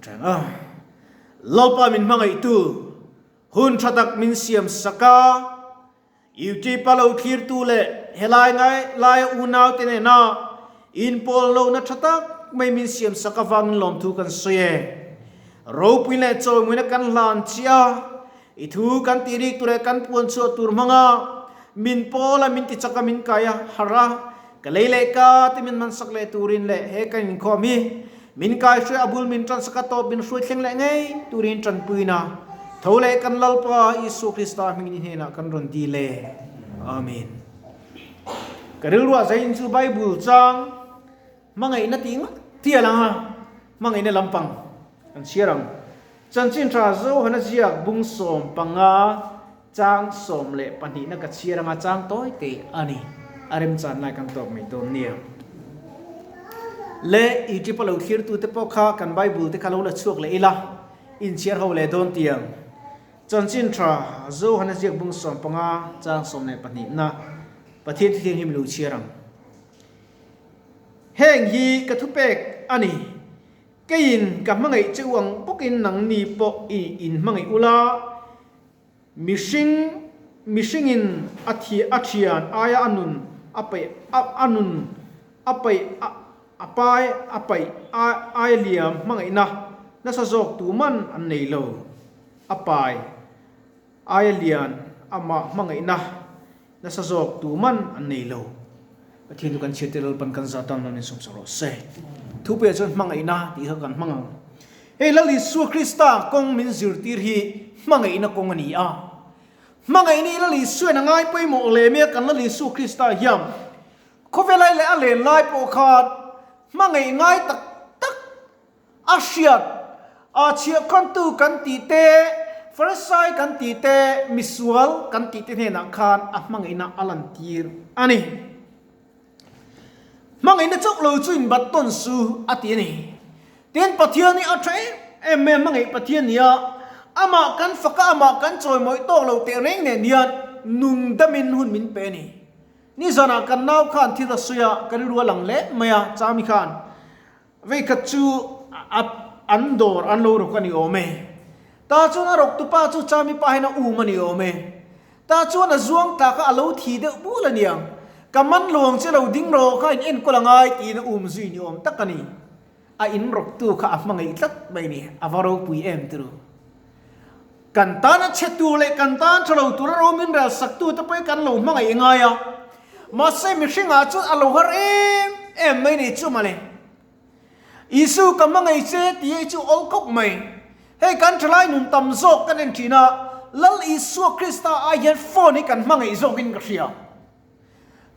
Ṭeng a, Lalpa min hmangaihtu, hun ṭha tak min siam sak a, YouTube a lo thlirtu leh helai ngai laia unaute nena inpawl lohna ṭha tak mai min siam sak avangin lawmthu kan sawi e. Ropui leh chawimuina kan hlan chiah a, i thu kan tih rik tur leh kan puan chhuah tur hmanga min pawl a, min tichak a, min kai a, harh a, ka lei leh ka te min hmansak leh turin leh he kan inkhawm hi Min kaihruai a bul min ṭansak a tawp min hruai thleng leh ngei turin ṭanpuina tho leh kan Lalpa Isua Krista hmingin i hnenah kan rawn dil e. Amen. Ka rilruah zain chu Bible chang hmangaihna tih ngawt ti a lang a, hmangaihna lampang kan chhiar ang. Chanchin ṭha Johana ziak bung 15 chang 12 na ka chhiar anga chang tawi te a ni. A remchan lai kan tawk mai dawn nia. Le Egypt a lo thlirtu te pawh kha kan Bible te kha lo la chhuak leh ila, inchhiar ho leh dawn tiang. Chanchin ṭha Johana ziak bung 15 chang 12 na Pathian thuthianghlim lo chhiar ang. Heng hi ka thupek a ni. Keiin ka hmangaih che u ang bawkin nangni pawh i inhmangaih ula, mihring mihringin a thi a thian aia a nun a paih a a nun a paih a a pai a paih a ai liam hmangaihna nasa zawk tuman an nei lo. A pai aia lian amah hmangaihna Nasa zawk tu man an nei lo. Pathian chu kan chhiat te Lalpan kan za tan lo in sawmsak rawh se. Thupuiah chuan hmangaihna tih kha kan hmang ang. Hei Lal Isua Krista kawng min zirtir hi hmangaihna kawng a ni a. Hmangaihna hi Lal Isuain a ngai pawimawh leh mai a kan Lal Isua Krista hian khawvel ai leh a len lai pawh khan hmangaih ngai tak tak A hriat, a chhiahkhantu kan tih te, Farisai kan tih te, misual kan tih te hnenah khan a hmangaihna a lantir a ni. Hmangaihna chauh lo chu inbat tawn su a ti a ni. Tin, Pathian hi a tha em em mai a, hmangaih Pathian nia, amah kan fak a, amah kan chawimawi tawk lo teh reng nen hian nung damin hun min pe a ni. Nizanah kan nau khan thil a sawi a, ka rilru a lang leh mai a, Chami khan. Veikhat chu a an dawr an lo rawk a ni awm e. Ta chuan a rawk tupa chu Chami pa hian a um a ni awm e. Ta chuan a zuang tlak a a lo thi deuh bul a niang. Ka man lo ang che lo ding rawh kha in enkawl a ngai tiin a um zui ni awm tak a ni. A in rawk tu kha a hmangaih tlat mai ni, a va ropui em turu. Kan tan a chhe tur leh kan tan tha lo tura ro min rel sak tu te pawh hi kan lo hmangaih ngai a, mahse mihringah chuan a lo har em em mai ni chu mawle. Isu ka hmangaih che tih hi chu awl khawp mai. Hei kan thalai nun tam zawk kan en thin a, Lal Isua Krista ai hian phone hi kan hmangaih zawkin ka hria.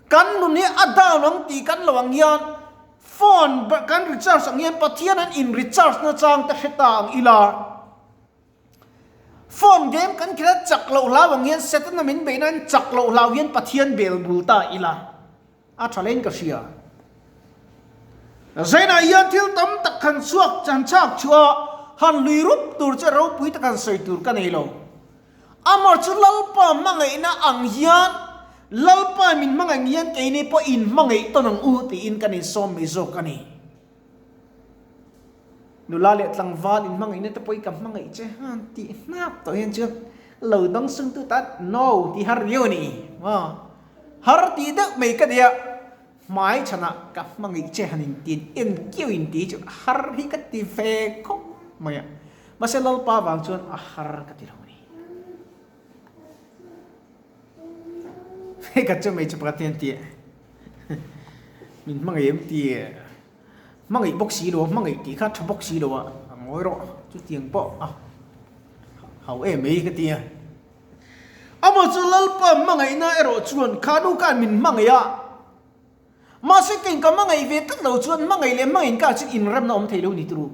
Kan nun hi a down ang tih kan lo ang hian phone kan recharge ang hian Pathian an in recharge na chang te hre ta ang ila. Phone game kan khel a chak loh hlau ang hian Setana min beih nan chak loh hlau hian Pathian bel bul ta ila a tha leng ka hria. Zainah hian thil tam tak han chhuak han chhak chhuah a han lui rup tur che ropui tak han sawi tur ka nei lo. Amah chu Lalpa hmangaihna ang hian Lalpa min hmangaih ang hian keini pawh inhmangaih tawn ang u tiin kan insawm mai zawk a ni. Nula leh tlangval in hmangaihna te pawh hi ka hmangaih che han tih hnap tawh hian chuan lo dang sung tu tan no tih har riau a ni maw har tih deuh mai ka nia hmai chhanah ka hmangaih che han in tin en kiau in tih chu har hi ka ti ve khawp mai a mahse Lalpa vang chuan a har ka ti lo a ni hei ka chu hmeichhe pakhat hian tih min hmangaih em tih. Hmangaih bawk si lo a, hmangaih tih kha tha bawk si lo a, a ngawi rawh chutiang pawh a hau em mai ka ti a. Amah chu Lalpa hmangaihna erawh chuan kha nu khan min hmangaih a, mahse kei ka hmangaih ve tlat lo chuan hmangaih leh hmangaih inkar chu inremna awm thei lo ni turu.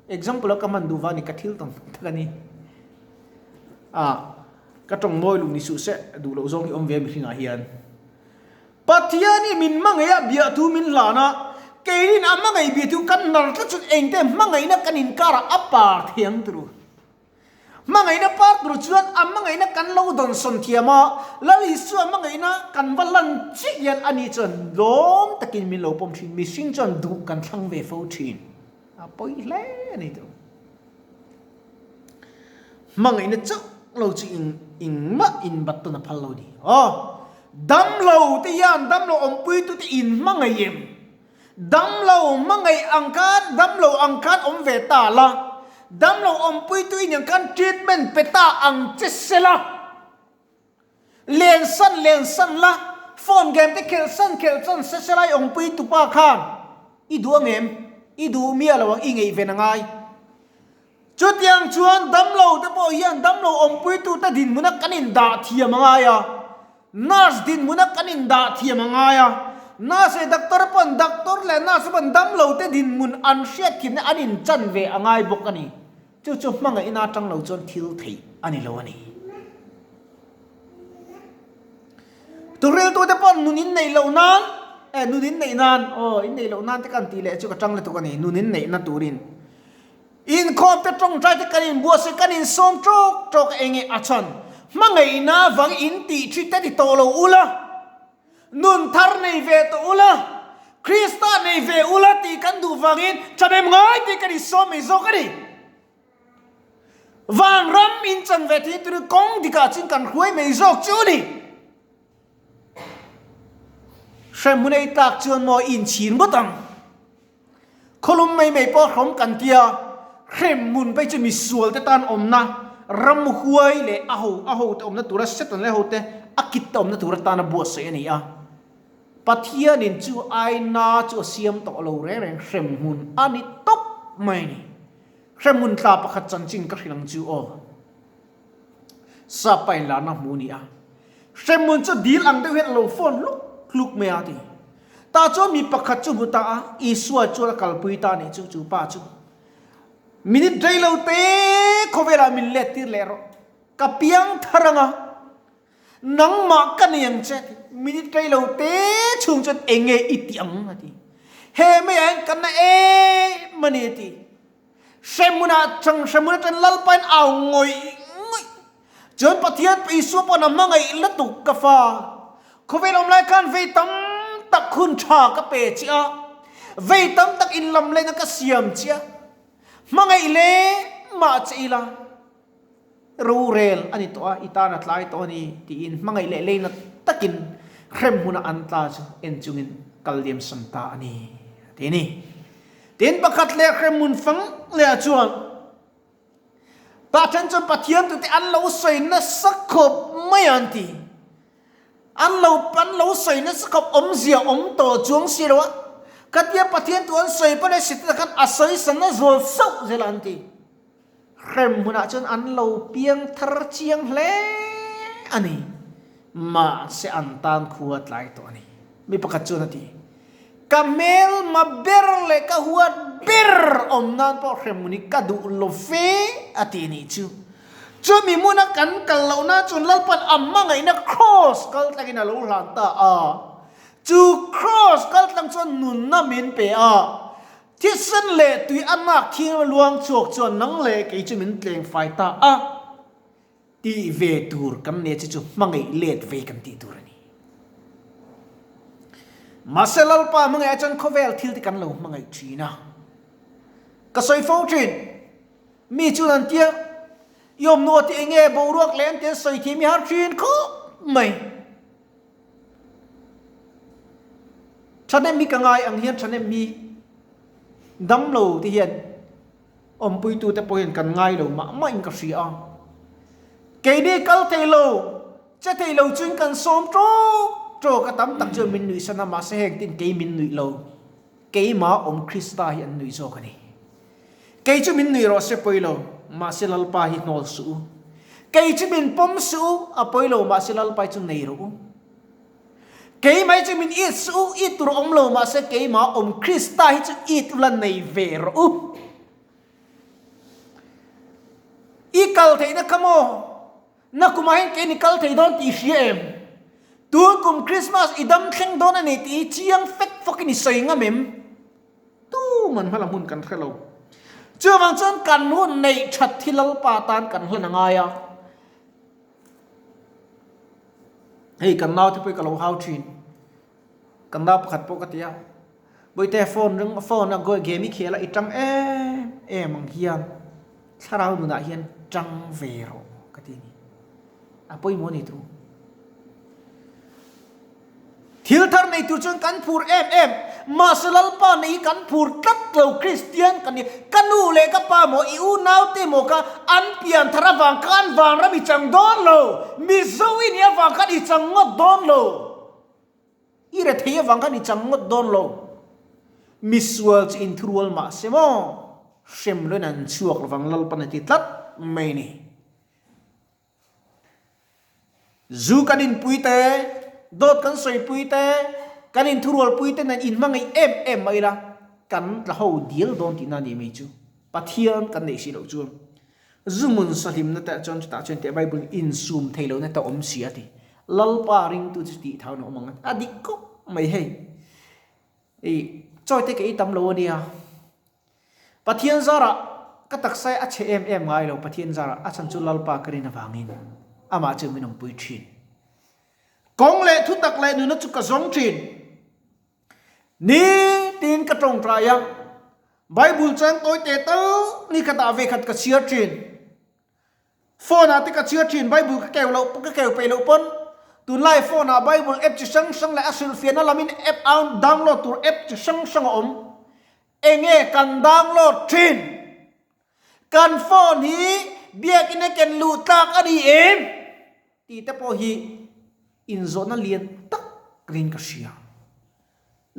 Example a ka hman duh vang ni ka thil tam tak a ni. A ka tawng mawi luh ni suh se duh loh zawng hi awm ve a mihringah hian. Pathian hi min hmangaih a, biahthu min hlan a, keinin a hmangaih biahthu kan hnar tlat chuan engte hmangaihna kan inkarah a par thei ang turu. Hmangaihna par tur chuan a hmangaihna kan lo dawnsawn thiam a, Lal Isua hmangaihna kan va lan chiah hian ani chuan lawm takin min lo pawm thin, mihring chuan duh kan thlang ve fo thin. A pawi hle a ni turu. Hmangaihna chauh lo chu eng engmah inbat tawn a phal lo ni. Aw, damlo te hian damlo awmpuitute in hmangaih em? Damlo hmangaih ang khan damlo ang khan awm ve ta la, damlo awmpuitu in ang khan treatment pe ta ang che se la, len san len san la, phone game te khelh san khelh san se se la i awmpuitu pa khan i duh ang em? I duh miah lo ang i ngaihven a ngai. Chutiang chuan damlo te pawh hian damlo awmpuitute dinhmuna kan indah thiam a ngai a, nurse dinhmuna kan indah thiam a ngai a, nurse leh doctor pawn doctor leh nurse pawn damlo te dinhmun an hriat thiamna an inchan ve a ngai bawk a ni. Chu chu hmangaihna atang lo chuan thil theih a ni lo a ni. Turiltute pawn nun in neih loh nan, eh nun in neih nan, aw in neih loh nan te kan tih leh chu ka tang lutuk a ni, nun in neihna turin. Inkhawm te tawngtai te kan inbuatsaih kan insawm tawk tawk a enge a chhan hmangaihna vang in tih thi te ti tawh lo ula, nun thar nei ve tawh ula, Krista nei ve ula tih kan duh vangin thahnem ngai tih kan insawm mai zawk a ni. Vanram in chan ve thei turin kawng dikah chin kan hruai mai zawk chu a ni. Hremhmun ei tlak chuan maw i inchhir ngawt ang. Khawlum mai mai pawh hrawm kan tia, hremhmun phei chu misual te tan awmna, ram huai leh a ho a ho te awmna tura Satan leh ho te a kit te awmna tur atana buatsaih a ni a. Pathianin chu aina chu a siam tawh lo reng reng hremhmun a ni tawp mai a ni. Hremhmun tla pakhat chanchin ka hrilh ang chu aw. Sap pa inlarna hmu a ni a. Hremhmun chu dil ang deuh hian a lo phone hluk hluk mai a ti. Tah chuan mi pakhat chu hmu ta a, Isua chuan a kalpui ta a nih chu, chu pa chu. Minute rei lo te khawvelah min let tir leh rawh. Ka piang thar ang a, nangmah ka nei ang che a ti. Minute rei lo te chhung chuan eng nge i tih ang a ti. He meiah hian ka na em a ni a ti. Hremhmunah chang hremhmun atang Lalpain au ngawih ngawih. Chuan Pathian Isua pawn a hmangaih lutuk ka fa. Khawvel awm lai khan vei tam tak hun tha ka pe che a, vei tam tak inlam lehna ka siam che a, hmangaih le mah che ila rorel a ni tawh a, i tan a tlai tawh a ni tiin hmangaih leh leina takin hremhmuna an tla chu en chungin kal liam sam ta a ni a ti a ni. Tin pakhat leh hremhmun fang leh ah chuan tah then chuan Pathian tute an lo sawi nasa khawp mai a an ti. An lo an lo sawi nasa khawp awmzia awm tawh chuang si lo a, khatia Pathian tu an sawi pawh leh Setana khan a sawi san a zual sauh zel a an ti. Hrem hmunah chuan an lo piang thar chiang hle a ni. Mahse an tan khua tlai tawh a ni. Mi pakhat chuan a ti, Ka hmelma ber leh ka huat ber awm nan pawh hrem hmun hi ka duh lo fe a ti a nih chu. Chumi hmuna kan kal lohna chuan Lalpan a hmangaihna kraws kal tlangin a lo hlan ta a. Chu kraws kal tlang chuan nunna min pe a. Thisen leh tui a nak thiang a luang chhuak chuan nang leh kei chu min tleng fai ta a, tih ve tur kan nia che chu hmangaih let ve kan tih tur a ni. Mahse Lalpa hmangaih ah chuan khawvel thil te kan lo hmangaih thin a. Ka sawi fo thin, mi chuan an tia, i awmnu a ti eng nge boruak leh an ti an sawi thiam i har thin khawp mai. Thahnem hi ka ngai ang hian thahnem hi damlo te hian awmpuitu te pawh hian kan ngai lo mah mah in ka hria a. Keini kal thei lo, che thei lo chuin kan sawm tawk tawk a, tam tak chuan min nuih san a, mahse heng tin kei min nuih lo, keimah awm Krista hi an nuih zawk a ni. Kei chu min nuih rawh se pawi lo, mahse Lalpa hi hnawl suh u. Kei chu min pawm suh u, a pawi lo, mahse Lalpa hi chu nei rawh u. Kei mai chu min it suh u, it tur awm lo, mahse keimah awm Krista hi chu it ula nei ve rawh u. I kal theihna kha maw? Na kumah hian kei ni kal thei dawn tih i hria em? Tun kum Krismas i dam thleng dawn a ni tih hi chiang fek fawkin i sawi ngam em? Tu man hmala hmun kan hre lo. Chuvang chuan kan hun neih that hi Lalpa tan kan hlan a ngai a. Hei kan naute pawh hi ka lo hau thin. Kan nau pakhat pawh ka ti a, Bawihte phone ring phone a game i khel a i tang em em ang hian. Thlarau nunah hian tang ve rawh ka ti a ni. A pawimawh a ni tu. Thil thar nei tur chuan kan phur em em, mahse Lalpa nei hi kan phur tlat lo, Kristian kan ni. Ka nu leh ka pa maw, i unaute maw kha an pian thar avang khan vanram i chang dawn lo, Mizo i nih avang khan i chang ngawt dawn lo, i rethei avang khan i chang ngawt dawn lo. Misual chu inthurual mahse maw, hrem loin an chhuak lovang Lalpan a ti tlat mai ni. Zu kan inpui te, dawt kan sawipui te, kan inthurualpui te nen inhmangaih em em mai ila, kan tla ho dial dawn tihna a ni mai chu. Pathian kan neih si loh chuan zu hmun sahlimna te ah chuan chutah chuan teh Bible insum thei lohna te a awm si a ti. Lalpa ringtu chu tih thau na awm ang a dik khawp mai hei. I chawi te ka ei tam lo a nia. Pathian zarah ka taksa a chhe em em ngai lo, Pathian zarah a chhan chu Lalpa ka rin avangin amah chu min awmpui thin. Kawng leh thutak leh nuna chu ka zawng thin. Nitin ka tawngtai a, Bible chang tawi teh tal ni khatah ve khat ka chhiar thin. Phone ah te ka chhiar thin, Bible ka keu loh ka keu peih loh pawn tunlai phone ah Bible app chi hrang hrang leh a hrilhfiahna lamin app download tur app chi hrang hrang a awm. Enge kan download thin? Kan phone hi biakinn a ken luh tlak a ni em? Tih te pawh hi inzawhna lian tak rin ka hria.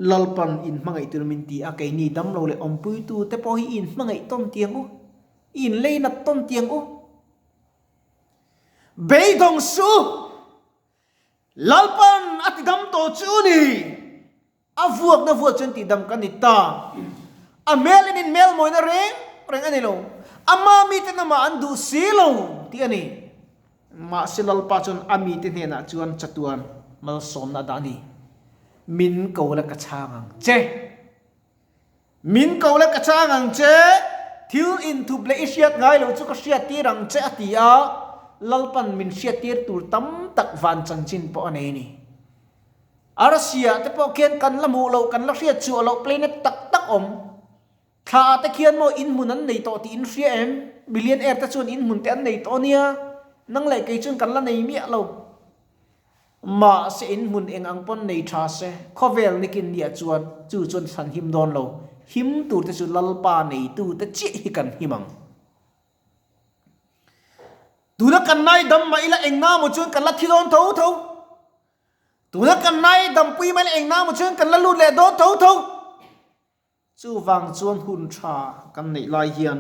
Lalpan in hmangaih tur min ti a, keini damlo leh awmpuitu te pawh hi in hmangaih tawn tiang u, i in leinat tawn tiang u. Beidawng suh u! Lalpan a ti dam tawh chu ni! A vuakna vuak chuan tihdam kan ni ta. A hmel in in hmel mawina reng reng a ni lo. Ama mite namah an duh si lo tih a ni. Mahse Lalpa chuan a mite hnenah chuan chatuan malsawmna a dah a ni. Min ko la ka chhang ang che. Min ko la ka chhang ang che. Thil inthup leh i hriat ngai lo chu ka hriattir ang che a ti a. Lalpan min hriattir tur tam tak van chanchin pawh a nei a ni. Arsia te pawh khian kan la hmuh loh, kan la hriat chhuah loh planet tak tak awm. Thla ah te khian maw in hmun an nei tawh tih in hria em? Million air te chuan in hmun te an nei tawh nia, nang leh kei chuan kan la nei miah lo. Mahse in hmun eng ang pawn nei tha se, khawvel nikin nia chuan chu chuan thlan him dawn lo, him tur te chu Lalpa neitu te chiah hi kan him ang. Tuna kan nai dam mah ila eng na maw chuan kan la thi dawn tho tho. Tuna kan nai dampui mai la eng na maw chuan kan la lut leh dawn tho tho. Chuvang chuan hun tha kan neih lai hian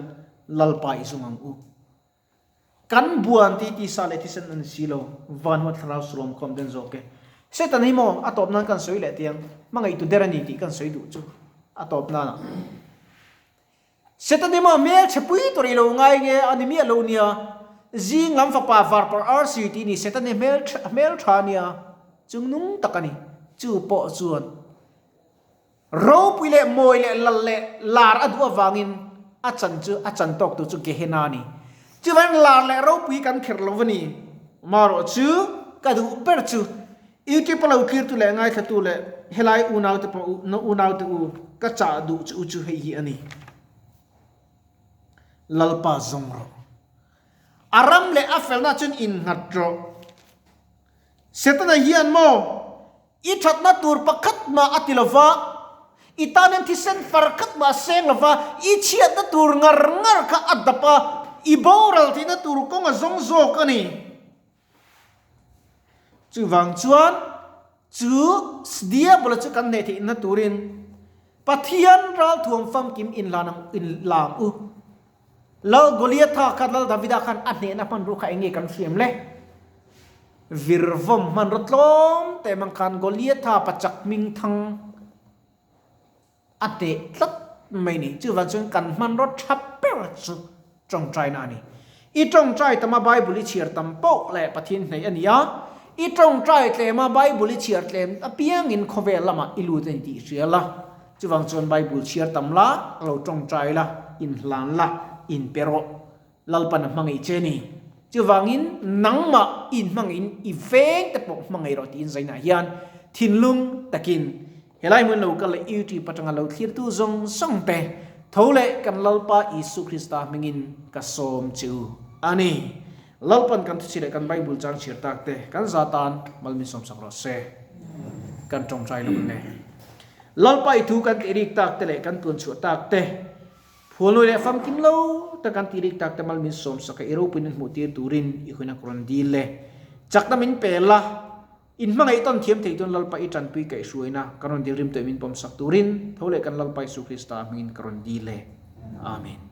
Lalpa i zung ang u. Kan buan ti tisa leh thisen a ni si lo, van huat thlarau sulawm khawm den zawk e. Satan hi maw a tawp nan kan sawi leh tiang, hmangaihtu der a ni tih kan sawi duh chu a tawp nanah. Satan hi maw hmelchhe pui tur i lo ngai nge a ni miah lo nia, zing lam fapa varpar arsi tih ni Satan hi hmeltha nia, chungnung tak a ni. Chu pawh chuan. Ropui leh mawi leh lal leh lar a duh avangin a chan chu a chan tawk tur chu Gehenna a ni. Chuvangin lar leh ropui kan kher lo a ni. Marawh chu ka duh ber chu YouTube a lo tlirtu leh ngaithlatu leh helai unaute pawh u unaute u ka chah duh chu u chu hei hi a ni. Lalpa zawng rawh. A ram leh a felna chuan innghat rawh. Setana hian maw i thatna tur pakhat mah a ti lo va, i tanin thisen far khat mah a seng lo va, i chhiatna tur ngar ngar kha a dap a, i boral theihna tur kawng a zawng zawk a ni. Chuvang chuan chu Diabola chu kan hneh theihna turin Pathian ralthuam famkim inhlan ang inlang u. Lal Goliatha kha Lal Davida khan a hnehna hmanrua kha eng nge kan hriam le? Virvawm hmanraw tlawm teh mang khan Goliatha pachak hming thang a hneh tlat mai ni. Chuvang chuan kan hmanraw tha ber chu tawngtaina a ni. I tawngtai tama Bible i chhiar tam poh leh Pathian hnaih a ni a, i tawngtai tlema Bible i chhiar tlem apiangin khawvel lamah i lut a ni tih i hria la. Chuvang chuan Bible chhiar tam la, lo tawngtai la, inhlan la, inpe rawh. Lalpan a hmangaih che ni. Chuvangin nangmah i inhmangaihin i veng te pawh hmangaih rawh tiin zainah hian thinlung takin helai hmun lo kal leh YouTube atanga lo thlirtu zawng zawng te. Tho leh kan Lalpa Isu Krista hmingin ka sawm che u a ni. Lalpan kan thuchhi leh kan Bible chang chhiar tak te kan za tan mal min sawmsak rawh se. Kan tawngtai lo le. Lalpa i thu kan tih rik tak te leh kan tuan chhuah tak te phualnui leh famkim lo tak kan tih rik tak te mal min sawmsak a i ropuiin min hmuh tir turin i huina ka rawn dil le. Chakna min pe la. In hmangaih tawn thiam thei tuan Lalpa i tanpui kaihhruaina ka rawn dil rim tawih min pawmsak turin tho leh kan Lalpa Isu Krista hmingin ka rawn dil e. Amen.